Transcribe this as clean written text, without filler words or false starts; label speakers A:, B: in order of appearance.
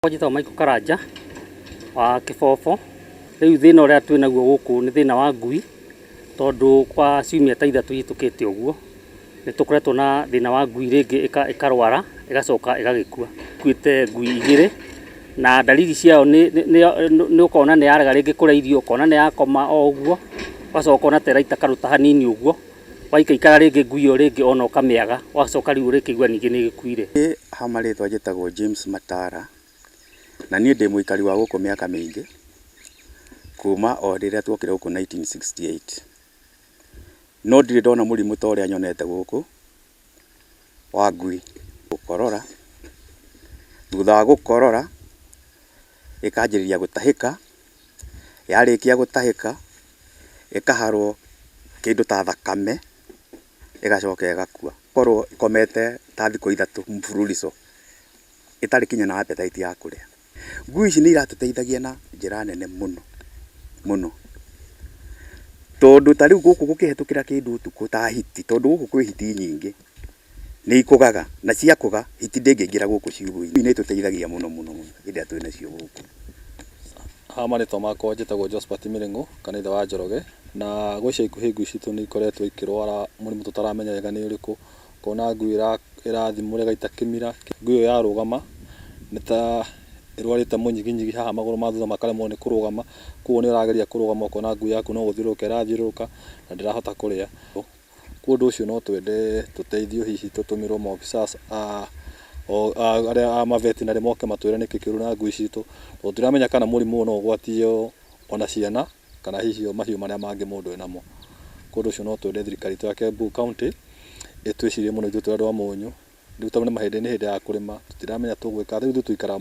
A: Njĩtagwo Michael Karanja wa Kĩbobo. Rĩu thĩna ũrĩa twĩ naguo gũkũ nĩ thĩna wa ngui, tondũ kwa ciumia ta 3 ihĩtũkĩte ũguo, nĩ tũkoretwo na thĩna wa ngui rĩngĩ ĩkarwara ĩgacoka ĩgagĩkua. Ĩkuĩte ngui 2 na ndariri ciayo nĩ ũkona nĩ yarega rĩngĩ kũrĩa irio, ũkona nĩ yakoma o ũguo, ũgacoka ũkona ta ĩraita karuta hanini ũguo, waikaikara rĩngĩ ngui ĩyo rĩngĩ ona ũkamĩaga, ũgacoka rĩu ũrĩkĩigua ningĩ nĩ ĩgĩkuire.
B: Niĩ ha marĩtwa njĩtagwo James Matara, na niĩ ndĩ mũikari wa gũkũ mĩaka mĩingĩ, kuma o rĩrĩa tuokire gũkũ 1968. No ndirĩ ndona mũrimũ ta ũrĩa nyonete gũkũ wa ngui. Gũkorora, thutha wa gũkorora ĩkanjĩrĩria gũtahĩka, yarĩkia gũtahĩka ĩkaharwo kĩndũ ta thakame ĩgacoka ĩgakua. Korwo ĩkomete ta thikũ 3 mfululizo ĩtarĩ kinya na appetite ya kũrĩa. Ngui ici nĩ iratũteithagia na njĩra nene mũno mũno, tondũ ta rĩu gũkũ gũkĩhetũkĩra kĩndũ ũtukũ ta hiti, tondũ gũkũ kwĩ hiti nyingĩ, nĩ ikũgaga na ciakũga hiti ndĩngĩingĩra gũkũ ciugũ-inĩ. Nĩ itũteithagia mũno mũno mũno hĩndĩ ĩrĩa twĩ nacio gũkũ.
C: Ha marĩtwa makwa njĩtagwo Josphat Mĩrĩng'ũ kana ithe wa Njoroge, na gwa ica ikuhĩ ngui citũ nĩ ikoretwo ikĩrwara mũrimũ tũtaramenya wega nĩ ũrĩkũ. Ũkona ngui ĩrathimũra ĩgaita kĩmira, ngui ĩyo yarũgama nĩ ta ĩrwarĩte mũnyiginyigi haha magũrũ ma thutha makaremwo nĩ kũrũgama, koguo nĩ ũrageria kũrũgama ũkona ngui yaku no gũthiũrũrũka ĩrathiũrũrũka na ndĩrahota kũrĩa. Koguo ũndũ ũcio no twende tũteithio hihi tũtũmĩrwo maofficers a arĩa a ma veterinary moke matwĩre nĩkĩ kĩũru na ngui citũ, tondũ tũtiramenya kana mũrimũ ũyũ no ũgwatio ona ciana kana hihi o mahiũ marĩa mangĩ mũndũ enamo. Koguo ũndũ ũcio no twende thirikari itũ ya Kiambu County ĩtwĩcirie mũno ithuĩ tũrĩ andũ a Mũnyũ. Rĩu tondũ nĩ hĩndĩ ya kũrĩma tũtiramenya tũgwĩka atĩa, rĩu ithuĩ tũikaraga.